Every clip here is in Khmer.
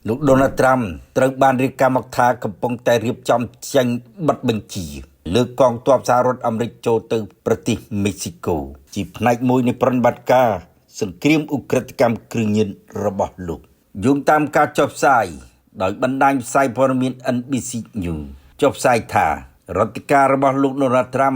លោកដូណាល់ត្រាំត្រូវបានរៀបការមកថាកំពុងតែរៀបចំចេញបទបញ្ជាលើកងទ័ពសហរដ្ឋអាមេរិកចូលទៅប្រទេសមេស៊ីកូជាផ្នែកមួយនៃប្រតិបត្តិការសង្គ្រាមឧក្រិដ្ឋកម្មគ្រឿងញៀនរបស់លោកយោងតាមការចុះផ្សាយដោយបណ្ដាញផ្សាយព័ត៌មាន NBC News ចុះផ្សាយថារដ្ឋការរបស់លោកដូណាល់ត្រាំ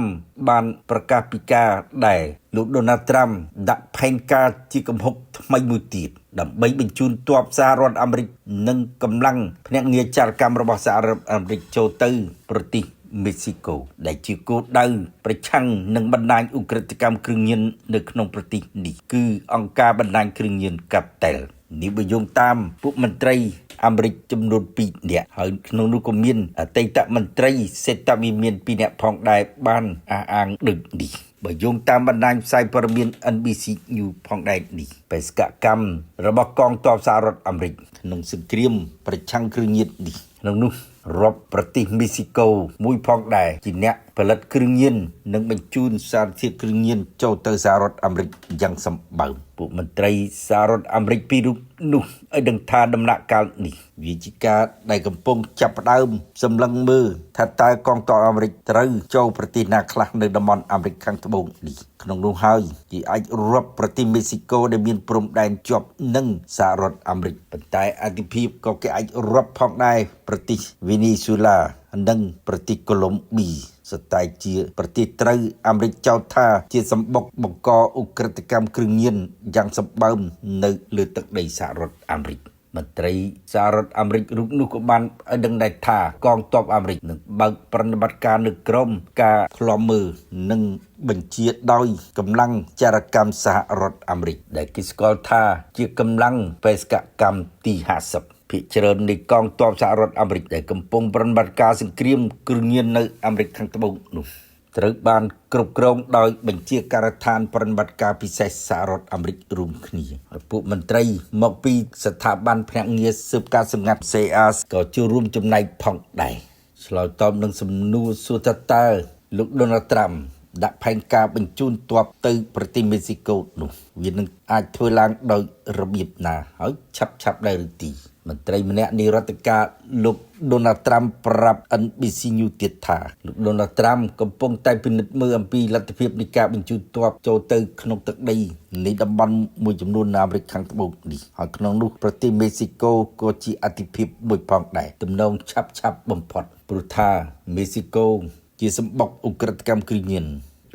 បានប្រកាសពីការដែលលោកដូណាល់ត្រាំដាក់ផែនការជាកំហុកថ្មីមួយទៀតដើម្បីបញ្ជូនទ័ពសហរដ្ឋអាមេរិកនិងកម្លាំងភ្នាក់ងារចារកម្មរបស់សហរដ្ឋអាមេរិកចូលទៅប្រទេសមេស៊ីកូដែលជាគោលដៅប្រឆាំងនឹងបណ្ដាញឧក្រិដ្ឋកម្មគ្រឿងញៀននៅក្នុងប្រទេសនេះគឺអង្គការបណ្ដាញគ្រឿងញៀនកាតែលនេះបើយោងតាមពួកមន្ត្រីអាមេរិកចំនួន2នាក់ហើយក្នុងនោះក៏មានអតីតមន្ត្រីសេដ្ឋវិមាន2នាក់ផងដែរបានអះអាងដូចនេះបើយោងតាមបណ្ដាញផ្សាយព័ត៌មាន NBC News ផងដែរនេះបេសកកម្មរបស់កងទ័ពសហរដ្ឋអាមេរិកក្នុងសង្គ្រាមប្រឆាំងគ្រឿងញៀននេះក្នុងនោះរាប់ប្រទេសមេស៊ីកូមួយផងដែរជាអ្នកផលិតគ្រឿងញៀននិងបញ្ជូនសារធាតុគ្រឿងញៀនចូលទៅសហរដ្ឋអាមេរិកយ៉ាងសម្បើមពួកមន្ត្រីសហរដ្ឋអាមេរិកពីររូបនោះឲ្យដឹងថាដំណាក់កាលនេះវាជាការដែលកំពុងចាប់ផ្ដើមសម្លឹងមើលថាតើកងទ័ពអាមេរិកត្រូវចូលប្រទេសណាខ្លះនៅតំបន់អាមេរិកខាងត្បូងនេះក្នុងនោះហើយគេអាចរាប់ប្រទេសមេស៊ីកូដែលមានព្រំដែនជាប់នឹងសហរដ្ឋអាមេរិកប៉ុន្តែអធិភាពក៏គេអាចរាប់ផងដែរប្រទេសវេណេស៊ុយឡានិងប្រទេសកូឡុំប៊ីសតែជាប្រទេសត្រូវអាមេរិកចោទថាជាសម្បុកបង្កឧក្រិដ្ឋកម្មគ្រឿងញៀនយ៉ាងសម្បើមនៅលើទឹកដីសហរដ្ឋអាមេរិកមន្ត្រីសហរដ្ឋអាមេរិករូបនោះក៏បានឲ្យដឹងដែរថាកងទ័ពអាមេរិកនឹងបើកប្រតិបត្តិការនៅក្រោមការឃ្លាំមើលនិងបញ្ជាដោយកម្លាំងចារកម្មសហរដ្ឋអាមេរិកដែលគេស្គាល់ថាជាកម្លាំងបេសកកម្មទី50ភាគច្រើននៃកងទ័ពសហរដ្ឋអាមេរិកដែលកំពុងប្រតិបត្តិការសង្គ្រាមគ្រឿងញៀននៅអាមេរិកខាងត្បូងនោះត្រូវបានគ្រប់គ្រងដោយបញ្ជាការដ្ឋានប្រតិបត្តិការពិសេសសហរដ្ឋអាមេរិករួមគ្នាហើយពួកមន្ត្រីមកពីស្ថាប័នភ្នាក់ងារស៊ើបការសម្ងាត់ CIA ក៏ចូលរួមចំណែកផងដែរឆ្លើយតបនឹងសំណួរសួរថាតើលោកដូណាល់ត្រាំដាក់ផែនការបញ្ជូនទ័ពទៅប្រទេសមេស៊ីកូនោះវានឹងអាចធ្វើឡើងដោយរបៀបណាហើយឆាប់ៗដែរឬទេមន្ត្រីម្នាក់នៃរដ្ឋការលោកដូណាល់ត្រាំប្រាប់ NBC News ទៀតថាលោកដូណាល់ត្រាំកំពុងតែពិនិត្យមើលអំពីលទ្ធភាពនៃការបញ្ជូនទ័ពចូលទៅក្នុងទឹកដីនៃតំបន់មួយចំនួននៅអាមេរិកខាងត្បូងនេះហើយក្នុងនោះប្រទេសមេស៊ីកូក៏ជាអធិភាពមួយផងដែរទំនងឆាប់ៗបំផុតព្រោះថាមេស៊ីកូជាសម្បុកឧក្រិដ្ឋកម្មគ្រឿងញៀន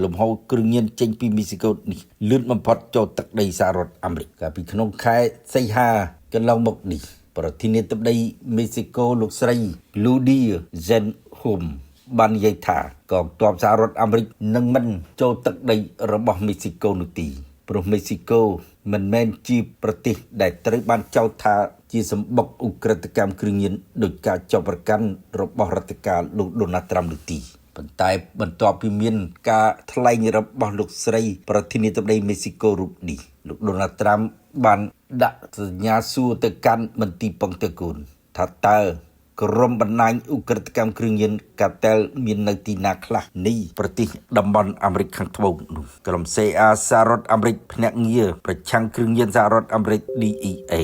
លំហូរគ្រឿងញៀនចេញពីមេស៊ីកូនេះលឿនបំផុតចូលទឹកដីសហរដ្ឋអាមេរិកកាលពីក្នុងខែសីហាកន្លងមកនេះប្រធានាធិបតីមេស៊ីកូលោកស្រីលូឌីហ្សេនហ៊ុមបាននិយាយថាកងទ័ពសហរដ្ឋអាមេរិកនឹងមិនចូលទឹកដីរបស់មេស៊ីកូនោះទេព្រោះមេស៊ីកូមិនមែនជាប្រទេសដែលត្រូវបានចោទថាជាសម្បុកឧក្រិដ្ឋកម្មគ្រឿងញៀនដោយការចោទប្រកាន់របស់រដ្ឋការលោកដូណាល់ត្រាំនោះទេប៉ុន្តែបន្ទាប់ពីមានការថ្លែងរបស់លោកស្រីប្រធានាធិបតីមេស៊ីកូរូបនេះលោកដូណាល់ត្រាំបានដាក់សញ្ញាសួរទៅកាន់មន្ទីរប៉ុងតេកូនថាតើក្រុមបណ្ដាញឧក្រិដ្ឋកម្មគ្រឿងញៀនកាតែលមាននៅទីណាខ្លះនៃប្រទេសតំបន់អាមេរិកខាងត្បូងនោះក្រុម CIA សហរដ្ឋអាមេរិកភ្នាក់ងារប្រឆាំងគ្រឿងញៀនសហរដ្ឋអាមេរិក DEA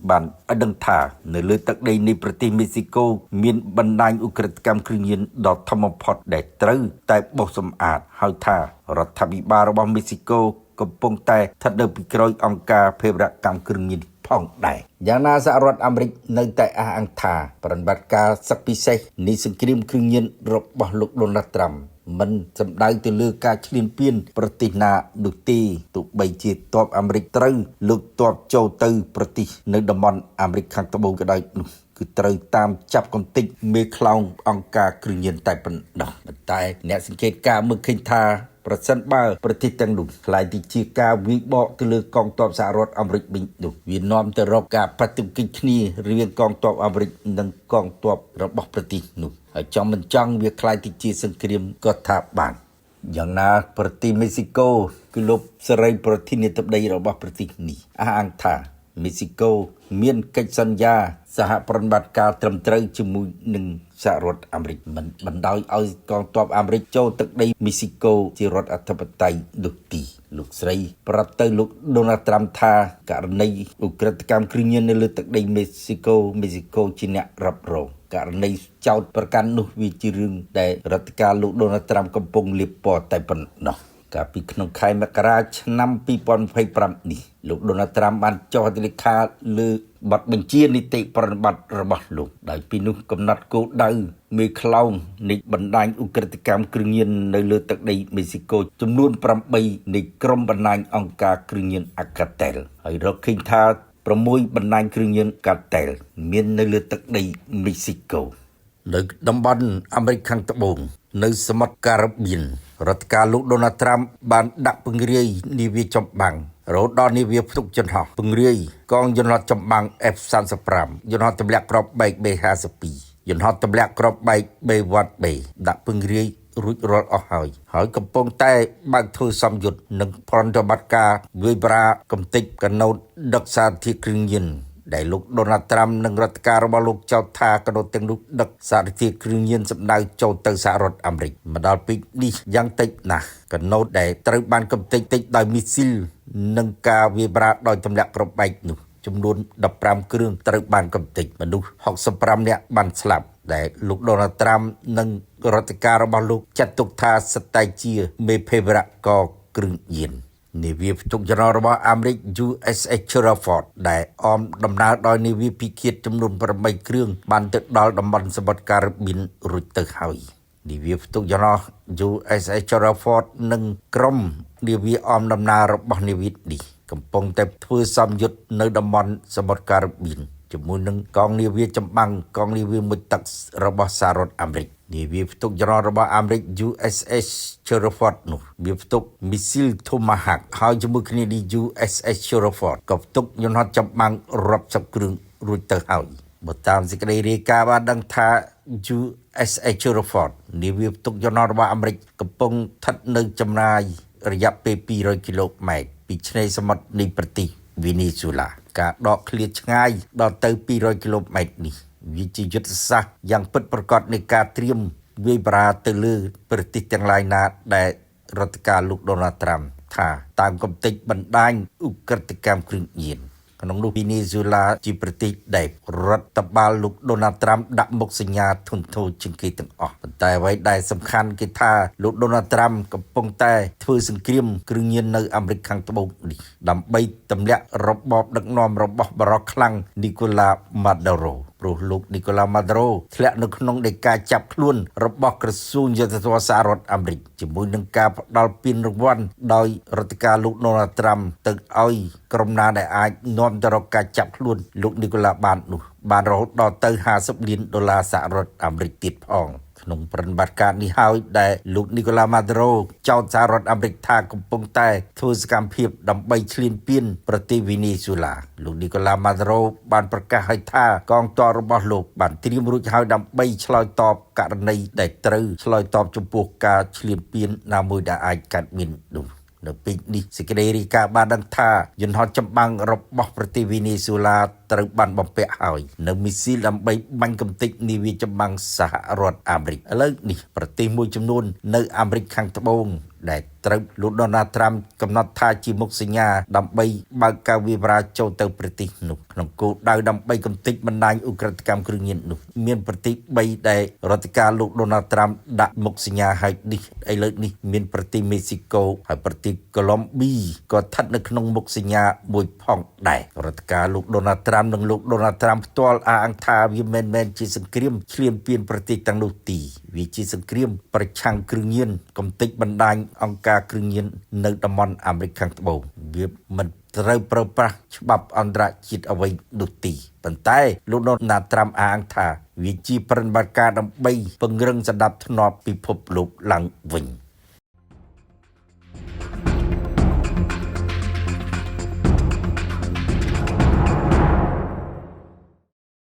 បានឲ្យដឹងថានៅលើទឹកដីនៃប្រទេសមេស៊ីកូមានបណ្ដាញឧក្រិដ្ឋកម្មគ្រឿងញៀនដ៏ធំបំផុតដែលត្រូវតែបោសសម្អាតហើយថារដ្ឋាភិបាលរបស់មេស៊ីកូកំពុងតែស្ថិតនៅពីក្រោយអង្គការភេរវកម្មគ្រឿងញៀនផងដែរយ៉ាងណាសហរដ្ឋអាមេរិកនៅតែអះអាងថាប្រតិបត្តិការសឹកពិសេសនៃសង្គ្រាមគ្រឿងញៀនរបស់លោកដូណាល់ត្រាំមិនសំដៅទៅលើការឈ្លានពានប្រទេសណានោះទេទោះបីជាទ័ពអាមេរិកត្រូវលើកទ័ពចូលទៅប្រទេសនៅតំបន់អាមេរិកខាងត្បូងក៏ដោយនោះគឺត្រូវតាមចាប់កំទេចមេខ្លោងអង្គការគ្រឿងញៀនតែប៉ុណ្ណោះប៉ុន្តែអ្នកសង្កេតការមើលឃើញថាប្រសិនបើប្រទេសទាំងនោះក្លាយទៅជាការវិបកទៅលើកងទ័ពសហរដ្ឋអាមេរិកវិញនោះវានាំទៅរកការប៉ះទង្គិចគ្នារវាងកងទ័ពអាមេរិកនិងកងទ័ពរបស់ប្រទេសនោះហើយចង់មិនចង់វាក្លាយទៅជាសង្គ្រាមក៏ថាបានយ៉ាងណាប្រទេសមេស៊ីកូគឺលោកសេរីប្រធានាធិបតីរបស់ប្រទេសនេះអះអាងថា មេស៊ីកូមានកិច្ចសន្យាសហប្រតិបត្តិការត្រឹមត្រូវជាមួយនឹងសហរដ្ឋអាមេរិកមិនបណ្ដោយឲ្យកងទ័ពអាមេរិកចូលទឹកដីមេស៊ីកូជារដ្ឋអធិបតេយ្យនោះទីលោកស្រីប្រាប់ទៅលោកដូណាល់ត្រាំថាករណីឧក្រិដ្ឋកម្មគ្រឿងញៀននៅលើទឹកដីមេស៊ីកូមេស៊ីកូជាអ្នករ៉ាប់រងករណីចោតប្រកាន់នោះវាជារឿងដែលរដ្ឋការលោកដូណាល់ត្រាំកំពុងលាបពណ៌តែប៉ុណ្ណោះកាលពីក្នុងខែមករាឆ្នាំ2025នេះលោកដូណាល់ត្រាំបានចុះហត្ថលេខាលើបទបញ្ជានីតិប្រណិប័តរបស់លោកដោយពីនោះកំណត់គោលដៅមេខ្លោងនៃបណ្ដាញឧក្រិដ្ឋកម្មគ្រឿងញៀននៅលើទឹកដីមេស៊ីកូចំនួន8នៃក្រុមបណ្ដាញអង្គការគ្រឿងញៀនអាកាតែលហើយរកឃើញថា6បណ្ដាញគ្រឿងញៀនកាតែលមាននៅលើទឹកដីមេស៊ីកូនៅតំបន់អាមេរិកខាងត្បូងនៅសមុទ្រការ៉ាបៀនរដ្ឋការលោកដូណាល់ត្រាំបានដាក់ពង្រាយនាវាចម្បាំងរហូតដល់នាវាផ្ទុកយន្តហោះពង្រាយកងយន្តហោះចម្បាំង F-35 យន្តហោះទម្លាក់គ្រាប់បែក B-52 យន្តហោះទម្លាក់គ្រាប់បែក B-1B ដាក់ពង្រាយរួចរាល់អស់ហើយហើយកំពុងតែបើកធ្វើសម្ពយុទ្ធនិងប្រតិបត្តិការវាយប្រាកំទេចកណូតដឹកសារធាតុគ្រឿងញៀនដែលលោកដូណាល់ត្រាំនិងរដ្ឋការរបស់លោកចោទថាកណូតទាំងនោះដឹកសារធាតុគ្រឿងញៀនសម្ដៅចូលទៅសហរដ្ឋអាមេរិកមកដល់ពេលនេះយ៉ាងតិចណាស់កណូតដែលត្រូវបានកំទេចតិចដោយមីស៊ីលនិងការវាយប្រាដោយទម្លាក់គ្រាប់បែកនោះចំនួន15គ្រឿងត្រូវបានកំទេចមនុស្ស65នាក់បានស្លាប់ដែលលោកដូណាល់ត្រាំនិងរដ្ឋការរបស់លោកចាត់ទុកថាស្តែជាមេភេរវកគ្រឿងញៀននាវាផ្ទុកចរន្តរបស់អាមេរិក USS Sherford ដែលអមដំណើរដោយនាវាពិឃាតចំនួន8គ្រឿងបានទៅដល់តំបន់សមុទ្រការ៉ាបៀនរួចទៅហើយនាវាផ្ទុកចរន្ត USS Sherford និងក្រុមនាវាអមដំណើររបស់នាវានេះកំពុងតែធ្វើសម្ពយុទ្ធនៅតំបន់សមុទ្រការ៉ាបៀនជាមួយនឹងកងនាវាចម្បាំងកងនាវាមុជទឹករបស់សហរដ្ឋអាមេរិកនាវាផ្ទុកចរន្តរបស់អាមេរិក USS Sherford នោះវាផ្ទុកមីស៊ីល Tomahawk ហើយជាមួយគ្នានេះ USS Sherford ក៏ផ្ទុកយន្តហោះចម្បាំងរាប់សិបគ្រឿងរួចទៅហើយបើតាមសេចក្តីរាយការណ៍បានដឹងថា USS Sherford នាវាផ្ទុកយន្តហោះរបស់អាមេរិកកំពុងស្ថិតនៅចម្ងាយរយៈពេល200គីឡូម៉ែត្រពីឆ្នេរសមុទ្រនៃប្រទេសវេណេស៊ុយឡាការដកឃ្លាតឆ្ងាយដល់ទៅ200គីឡូម៉ែត្រនេះវាជាយុទ្ធសាស្ត្រយ៉ាងពិតប្រាកដនៃការត្រៀមវាយប្រហារទៅលើប្រទេសទាំងឡាយណាដែលរដ្ឋការលោកដូណាល់ត្រាំថាតាមកំទេចបណ្ដាញឧក្រិដ្ឋកម្មគ្រឿងញៀនក្នុងនោះវេណេស៊ុយឡាជាប្រទេសដែលរដ្ឋបាលលោកដូណាល់ត្រាំដាក់មុខសញ្ញាធនធូរជាងគេទាំងអស់ប៉ុន្តែអ្វីដែលសំខាន់គេថាលោកដូណាល់ត្រាំកំពុងតែធ្វើសង្គ្រាមគ្រឿងញៀននៅអាមេរិកខាងត្បូងនេះដើម្បីទម្លាក់របបដឹកនាំរបស់បរិះខ្លាំងនីកូឡាម៉ាដូរ៉ូព្រោះលោកនីកូឡាម៉ាដូរ៉ូធ្លាក់នៅក្នុងនៃការចាប់ខ្លួនរបស់ក្រសួងយុត្តិធម៌សហរដ្ឋអាមេរិកជាមួយនឹងការផ្ដល់ពានរង្វាន់ដោយរដ្ឋការលោកដូណាល់ត្រាំទៅឲ្យក្រុមណាដែលអាចនាំទៅរកការចាប់ខ្លួនលោកនីកូឡាបាននោះបានរហូតដល់ទៅ50លានដុល្លារសហរដ្ឋអាមេរិកទៀតផងក្នុងប្រតិបត្តិការនេះហើយដែលលោកនីកូឡាម៉ាដូរ៉ូចោទសហរដ្ឋអាមេរិកថាកំពុងតែធ្វើសកម្មភាពដើម្បីឈ្លានពានប្រទេសវេណេស៊ុយឡាលោកនីកូឡាម៉ាដូរ៉ូបានប្រកាសឲ្យថាកងទ័ពរបស់លោកបានត្រៀមរួចហើយដើម្បីឆ្លើយតបករណីដែលត្រូវឆ្លើយតបចំពោះការឈ្លានពានណាមួយដែលអាចកើតមាននោះនៅពេលនេះសេចក្តីរាយការណ៍បានដឹងថាយន្តហោះចម្បាំងរបស់ប្រទេសវេណេស៊ុយឡាត្រូវបានបំពាក់ហើយនៅមីស៊ីលដើម្បីបាញ់កំទេចនាវាចម្បាំងសហរដ្ឋអាមេរិកឥឡូវនេះប្រទេសមួយចំនួននៅអាមេរិកខាងត្បូងដែលត្រូវលោកដូណាល់ត្រាំកំណត់ថាជាមុខសញ្ញាដើម្បីបើកការវាយប្រហារចូលទៅប្រទេសនោះក្នុងគោលដៅដើម្បីកំទេចបណ្ដាញឧក្រិដ្ឋកម្មគ្រឿងញៀននោះមានប្រទេស3ដែលរដ្ឋការលោកដូណាល់ត្រាំដាក់មុខសញ្ញាហើយនេះឥឡូវនេះមានប្រទេសមេស៊ីកូហើយប្រទេសកូឡុំប៊ីក៏ស្ថិតនៅក្នុងមុខសញ្ញាមួយផងដែររដ្ឋការលោកដូណាល់ត្រាំនិងលោកដូណាល់ត្រាំផ្ទាល់អះអាងថាវាមិនមែនជាសង្គ្រាមឈ្លានពានប្រទេសទាំងនោះទីវាជាសង្គ្រាមប្រឆាំងគ្រឿងញៀនកំទេចបណ្ដាញអង្គការគ្រឿងញៀននៅតំបន់អាមេរិកខាងត្បូងវាមិនត្រូវប្រើប្រាស់ច្បាប់អន្តរជាតិអ្វីនោះទីប៉ុន្តែលោកដូណាល់ត្រាំអះអាងថាវាជាប្រតិបត្តិការដើម្បីពង្រឹងសណ្ដាប់ធ្នាប់ពិភពលោកឡើងវិញ។